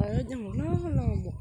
Nyob hauv no los mus.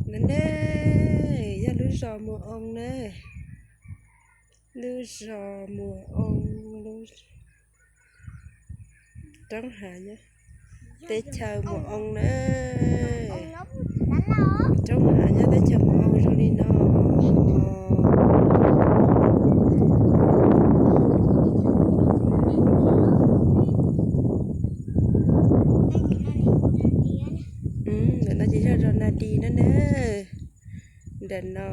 Neb, yog lub zos Muas Oo na. Lub zos Muas Oo, lub roob hav nyob teb chaws Muas Oo na. Roob hav nyob teb chaws Muas Oo zoo li no. Ntawm no ces yog zos Nas Dis no na. Ntawm no,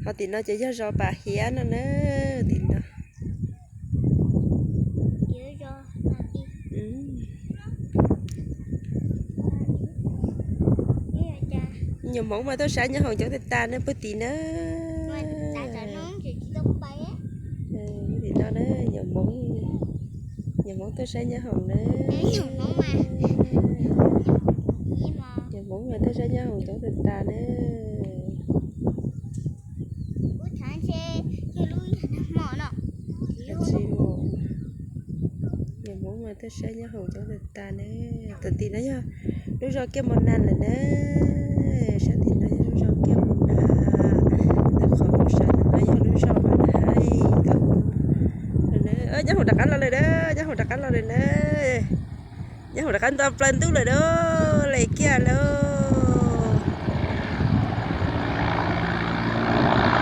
ho tim no ces yog zos Pam Hiav no na. Tim no. Nyuam Hmoob mas tuaj saib nyob hoom coob tag tag na puag tim na. Tim no na, nyuam Hmoob, nyuam Hmoob tuaj saib nyob hoom na. Nyuam Hmoob mas tuaj saib nyob hoom coob tag tag na. Nyuam Hmoob mas tuaj saib nyob hoom coob tag tag na. Tam tim no yog lub zos Kiaj Mus Nas lawm na. Sab tim no yog lub zos Kiaj Mus Nas. Tam qhov kuv sawv ntawm no yog lub zos Vaj Nas Hais. Nyob hoom rov qab los lawm na, nyob hoom rov qab los lawm na. Nyob hoom rov qab nto plaws ntuj lawm na, les kiag lauj.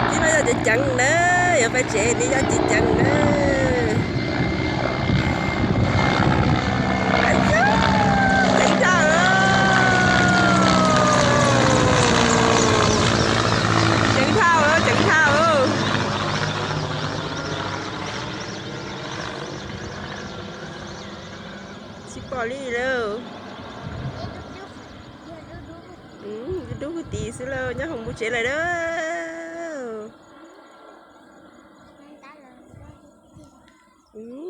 Tib no yog ceev ceev na, yuav pais tsev ni yog ceev ceev na. Ceev dhau, ceev dhau, ceev dhau. Tsis pom li lauj. Dub dub puag tim xwb lauj, nyob hoom mus tsev lawm na.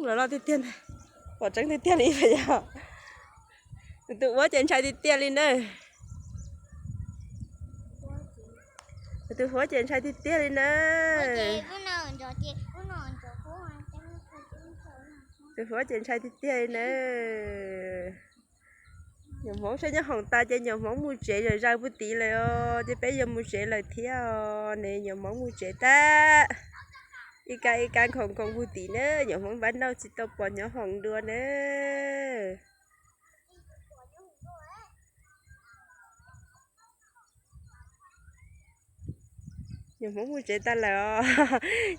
Los loj tiag tiag, pom tseeb tiag tiag li yog. Tus ua ces ntshai tiag tiag li na. Tus huab ces ntshai tiag tiag li na. Tus huab ces ntshai tiag tiag li na. Nyuam Hmoob saib nyob hoom tas ces nyuam Hmoob mus tsev zawm zaws puag tid lawm os, ces peb yuav mus tsev lawm thiab os ne, nyuam Hmoob mus tsev tag. Ib kab ib kab nkhoos nkhoos puag tid na, nyuam Hmoob npab nauj tsis tau pom nyob hoom dua na. Nyuam Hmoob mus tsev tag lawm os.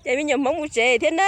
Ces me nyuam Hmoob mus tsev thiab na.